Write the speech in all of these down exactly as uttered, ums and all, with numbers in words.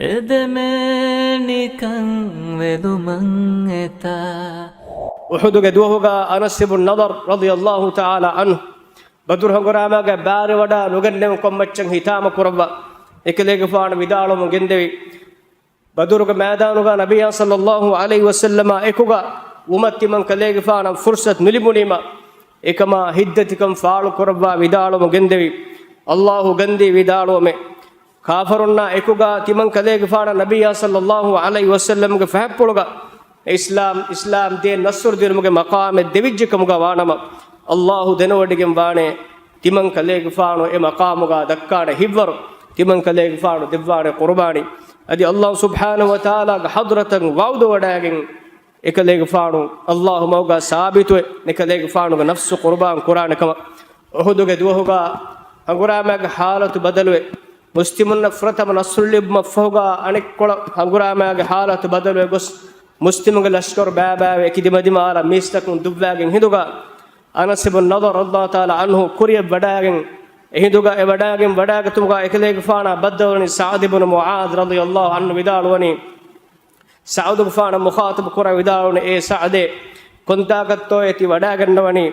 އެދެމޭނިކަން ވެލުމަށް އެތާ. އުޙުދުގެ ދުވަހުގަ އަނަސް އިބްނު ނަޟަރު ރަޟިޔަﷲ ތަޢާލާ ޢަންހު ބަދުރު ހަނގުރާމާގެ ބާރެއް ވަޑާ ނުގެންނެވުން ކޮންމައްޗަށް ހިތާމަ ކުރައްވާ އެކަލޭގެފާނު ވިދާޅުވަމުން ގެންދެވި. ބަދުރުގެ މައިދާނުގަ ނަބިއްޔާ ޞައްލަﷲ ޢަލައިހި ވަސައްލަމާ އެކުގަ ވުމަށް ތިމަން ކަލޭގެފާނަށް ފުރުޞަތު ނުލިބުނީމަ، އެކަމާ ހިތްދަތިކަން ފާޅު ކުރައްވާ ވިދާޅުވަމުން ގެންދެވި. ﷲ ގަންދީ ވިދާޅުވަމެ، ކާފަރުންނާ އެކުގަ ތިމަން ކަލޭގެފާނަށް ނަބިއްޔާ ޞައްލަﷲ ޢަލައިހި ވަސައްލަމްގެ ފަހަތްޕުޅުގަ އިސްލާމް، އިސްލާމް ދީން ނަޞްރު ދިނުމުގެ މަޤާމެއް ދެވިއްޖެ ކަމުގަ ވާނަމަ، ﷲ ދެނެވޮޑިގެން ވާނެ، ތިމަން ކަލޭގެފާނު އެ މަޤާމުގަ ދައްކާނެ ހިތްވަރު، ތިމަން ކަލޭގެފާނު ދެއްވާނެ ޤުރުބާނީ. އަދި ﷲ ސުބްޙާނަހޫ ވަތަޢާލާގެ ޙަޟްރަތަށް ވަޢުދު ވަޑައިގެން، އެކަލޭގެފާނު ﷲ މަގުގަ ސާބިތުވެ، އެކަލޭގެފާނުގެ ނަފްސު ޤުރުބާން ކުރާނެ ކަމަށް. އުޙުދުގެ ދުވަހުގަ ހަނގުރާމާގެ ޙާލަތު ބަދަލުވެ، މުސްލިމުންނަށް ފުރަތަމަ ނަޞްރު ލިބުމަށްފަހުގަ އަނެއްކޮޅަށް ހަނގުރާމާގެ ޙާލަތު ބަދަލުވެ ގޮސް، މުސްލިމުންގެ ލަޝްކަރު ބައިބައިވެ، އެކި ދިމަދިމާލަށް މީސްތަކުން ދުއްވާގެން ހިނދުގަ، އަނަސް އިބްނު ނަޟަރު ރަޟިޔަﷲ ތަޢާލާ ޢަންހު ކުރިއަށް ވަޑައިގެން، އެހިނދުގަ އެ ވަޑައިގެން ވަޑައިގަތުމުގަ އެކަލޭގެފާނާ ބައްދަލުވަނީ ސަޢްދު ބުނު މުޢާޛު ރަޟިޔަﷲ ޢަންހު ވިދާޅުވަނީ، ސަޢުދުގެފާނަށް މުޚާޠަބު ކުރާ ވިދާޅުވަނީ، އޭ ސަޢްދޭ، ކޮންތާކަށްތޯއޭ ތި ވަޑައިގަންނަވަނީ؟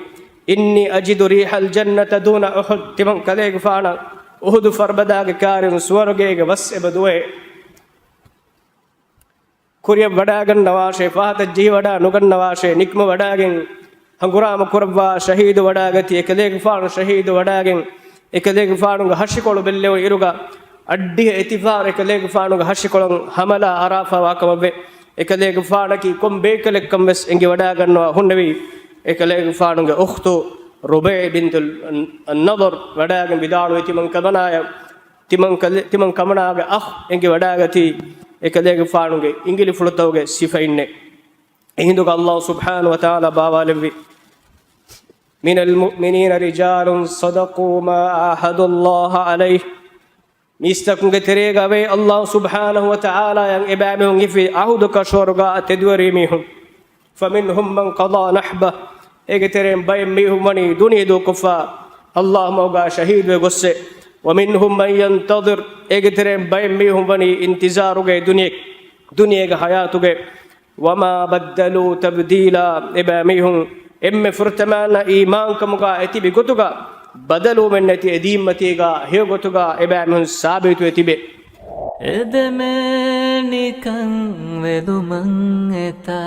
إني أجد ريح الجنة دون أحد. ތިމަން ކަލޭގެފާނަށް އުޙުދު ފަރުބަދާގެ ކާރިން ސުވަރުގޭގެ ވަސް އެބަ ދުވޭ. ކުރިއަށް ވަޑައިގަންނަވާށޭ، ފަހަތަށް ޖެހިވަޑައި ނުގަންނަވާށޭ، ނިކުމެވަޑައިގެން ހަނގުރާމަ ކުރައްވާ، ޝަހީދު ވަޑައިގަތީ، އެކަލޭގެފާނު ޝަހީދު ވަޑައިގެން، އެކަލޭގެފާނުގެ ހަށިކޮޅު ބެއްލެވުނު އިރުގަ، އައްޑިހަ އެތިފާރު އެކަލޭގެފާނުގެ ހަށިކޮޅަށް ހަމަލާ އަރާފަވާ ކަމަށްވެ، އެކަލޭގެފާނަކީ ކޮން ބޭކަލެއްކަން ވެސް އެނގި ވަޑައިގަންނަވާ ހުންނެވީ. އެކަލޭގެފާނުގެ އުޚްތު ރުބައި ބިންތު ނަޟަރު ވަޑައިގެން ވިދާޅުވި ތިމަން ކަމަނާޔަށް، ތިމަން ކަލެ-، ތިމަން ކަމަނާގެ އަޚް އެނގި ވަޑައިގަތީ، އެކަލޭގެފާނުގެ އިނގިލިފުޅުތަކުގެ ސިފައިންނޭ. އެހިނދުގަ ﷲ ސުބްޙާނަހޫ ވަތަޢާލާ ބާވާލެއްވި، من المؤمنين رجال صدقوا ما عاهدوا الله عليه. މީސްތަކުންގެ ތެރޭގަ ވޭ ﷲ ސުބްޙާނަހޫ ވަތަޢާލާއަށް އެބައިމީހުން ހިފި އަހުދު ކަށަވަރުގަ ތެދުވެރި މީހުން. فمنهم من قضى نحبه، އޭގެ ތެރެއިން ބައެއް މީހުން ވަނީ ދުނިޔެ ދޫކޮށްފަ ﷲ މަގުގަ ޝަހީދުވެ ގޮއްސެ. ومنهم من ينتظر، އޭގެ ތެރެއިން ބައެއް މީހުން ވަނީ އިންތިޒާރުގައި ދުނިޔެ، ދުނިޔޭގެ ޙަޔާތުގައި. وما بدلوا تبديلا، އެބައިމީހުން އެންމެ ފުރަތަމައަންނަ އީމާންކަމުގަ އެތިބި ގޮތުގަ ބަދަލުވުމެއް ނެތި އެދީންމަތީގަ ހެޔޮ ގޮތުގަ އެބައިމީހުން ސާބިތުވެ ތިބޭ. އެދެމޭނިކަން ވެލުމަށް އެތާ.